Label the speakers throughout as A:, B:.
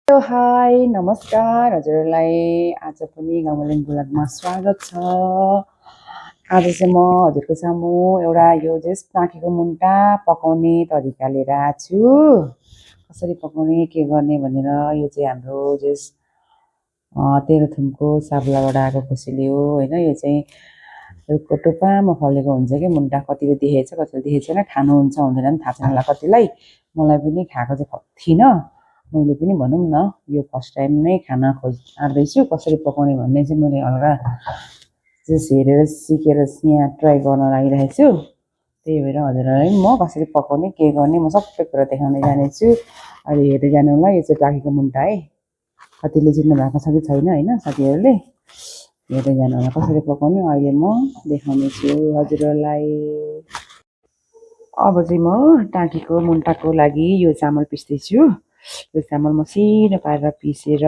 A: Hello hi नमस्कार हजुरहरूलाई आज पनि गाउँलिङ ब्लगमा स्वागत छ। आज चाहिँ म हजुरको सामु एउटा यो जस्ट टाँकेको मुन्टा पकाउने तरिका लिएर आएको छु। कसरी पकाउने के गर्ने भनेर यो चाहिँ हाम्रो जस्ट तेह्रथुमको साबलाबाट आएको खुसीले हो होइन। यो चाहिँ रुखको टुप्पामा फलेको हुन्छ कि मुन्टा, कतिले देखेको छ कतिले देखेको छैन, खानुहुन्छ हुँदैन पनि थाहा छैन होला कतिलाई। मलाई पनि खाएको चाहिँ थिइनँ, मैले पनि भनौँ न यो फर्स्ट टाइम नै खान आँट्दैछु। कसरी पकाउने भन्ने चाहिँ मैले हल्का जस्ट हेरेर सिकेर यहाँ ट्राई गर्न लागिरहेको छु। त्यही भएर हजुरहरूलाई म कसरी पकाउने के गर्ने म सबै कुरा देखाउने जानेछु। अहिले हेर्दै जानु होला। यो चाहिँ टाँकेको मुन्टा है, कतिले चिन्नु भएको छ कि छैन होइन साथीहरूले, हेर्दै जानु होला कसरी पकाउने अहिले म देखाउने छु हजुरहरूलाई। अब चाहिँ म टाँकेको मुन्टाको लागि यो चामल पिस्दैछु। यो चामल मसिनो पारेर पिसेर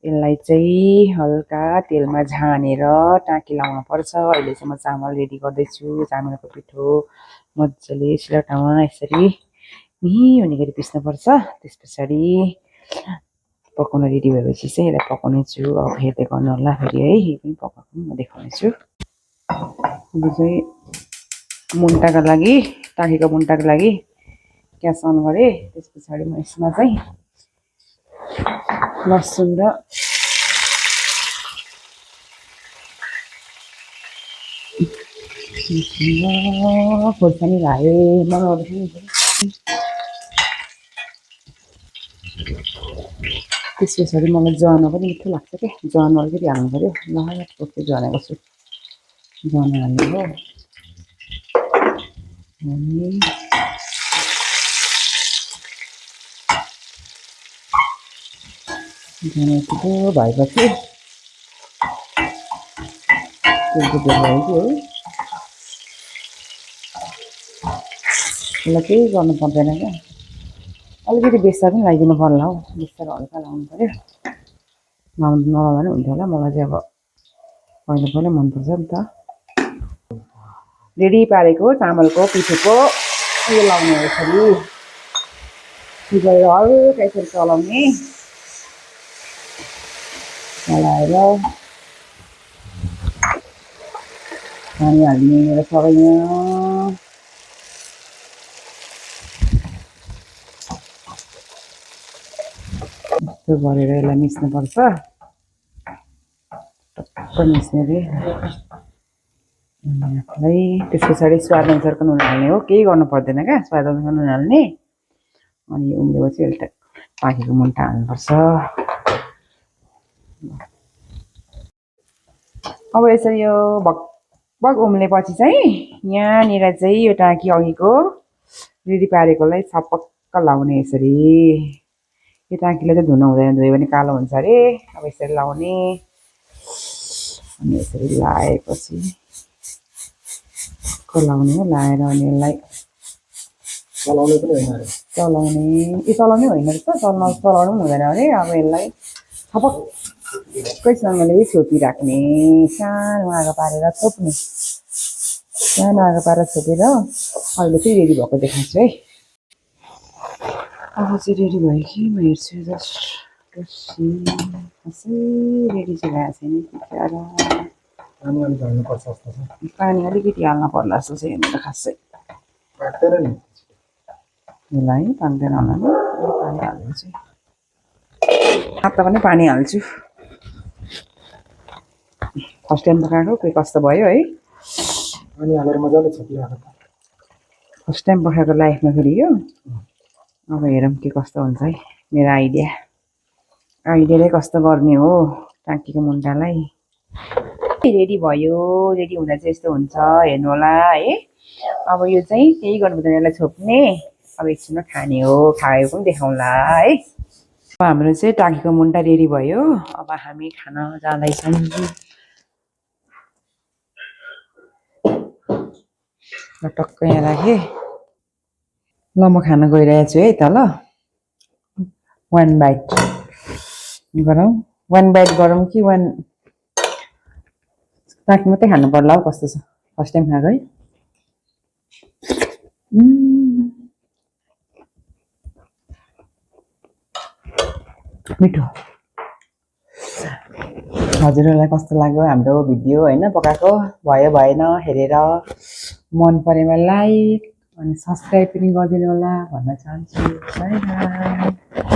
A: यसलाई चाहिँ हल्का तेलमा झानेर टाँकी लाउनु पर्छ। अहिले चाहिँ म चामल रेडी गर्दैछु। चामलको पिठो मजाले सिलौटामा यसरी मिही हुने गरी पिस्नुपर्छ। त्यस पछाडि पकाउन रेडी भएपछि चाहिँ यसलाई पकाउने छु। अब हेर्दै गर्नु होला फेरि है, यही पनि पकाएको म देखाउने छु। अब चाहिँ मुन्टाको लागि, टाँकेको मुन्टाको लागि ग्यास अन गरेँ। त्यस पछाडि म यसमा चाहिँ लसुन र खोर्सानी हालेँ। त्यस पछाडि मलाई ज्वानो पनि मिठो लाग्छ क्या, ज्वानो अलिकति हाल्नु पऱ्यो। ल टोक्कै ज्वानेको छु, ज्वानो हाल्नु हो। ज्वानो भएपछि तेलको तेल भयो कि है, यसलाई केही गर्नु पर्दैन क्या। अलिकति बेसार पनि लगाइदिनु पर्ला हौ, बेसार हल्का लगाउनु पऱ्यो। नलाउँदा पनि हुन्थ्यो होला, मलाई चाहिँ अब पहिला पहिला मनपर्छ नि त। रेडी पारेको चामलको पिठोको उयो लाउने यसरी सिकेर हल्का यसरी चलाउने, चलाएर पानी हाल्ने र सबैमा यस्तो गरेर यसलाई मिच्नुपर्छ। टक्क मिच्ने रे त्यस पछाडि स्वाद अनुसारको नुन हाल्ने हो, केही गर्नु पर्दैन क्या। स्वाद अनुसार नुन हाल्ने, अनि उम्लेपछि यसले पाकेको मुन्टा हाल्नुपर्छ। अब यसरी यो भकभक उम्लेपछि चाहिँ यहाँनिर चाहिँ यो टाँकी अघिको रेडी पारेकोलाई छपक्क लाउने यसरी। यो टाँकीलाई चाहिँ धुनु हुँदैन, धोयो भने कालो हुन्छ अरे। अब यसरी लाउने, अनि यसरी लाएपछि लाउने हो, लाएर अनि यसलाई चलाउने पनि होइन अरे, चलाउने होइन रहेछ, चलाउनु पनि हुँदैन अरे। अब यसलाई छपक्कैसँगले छोपिराख्ने, सानो आगो पारेर छोप्ने, सानो आगो पारेर छोपेर अहिले चाहिँ रेडी भएको देखाउँछु है। अब चाहिँ रेडी भयो कि म हेर्छु जस्ट रेडी चाहिँ भएको छैन। पानी अलिकति हाल्नु पर्ला जस्तो चाहिँ हेर्नु त खासै यसलाई पाक्दैन होला नि, पानी हालिदिन्छु। तातो पनि पानी हाल्छु। फर्स्ट टाइम पकाएको के कस्तो भयो है, पानी हालेर मजाले छोपिरहेको। फर्स्ट टाइम पकाएको लाइफमा फेरि यो। अब हेरौँ के कस्तो हुन्छ है। मेरो आइडियाले कस्तो गर्ने हो टाँकीको मुन्टालाई। रेडी भयो, रेडी हुँदा चाहिँ यस्तो हुन्छ हेर्नु होला है। अब यो चाहिँ केही गर्नु पर्दैन, यसलाई छोप्ने, अब एकछिनमा खाने हो, खाएको पनि देखाउँला है। अब हाम्रो चाहिँ टाँकीको मुन्टा रेडी भयो। अब हामी खान जाँदैछौँ। टक्क यहाँ राखेँ। ल म खान गइरहेको छु है त। ल वान बाइट गरौँ, वान बाइट गरौँ कि वान टाँकी मात्रै खानु पर्ला हौ, कस्तो छ फर्स्ट टाइम खाएको है। मिठो। हजुरहरूलाई कस्तो लाग्यो हाम्रो भिडियो होइन पकाएको भयो भएन हेरेर मन परेमा लाइक अनि सब्सक्राइब पनि गरिदिनु होला भन्न चाहन्छु। By by.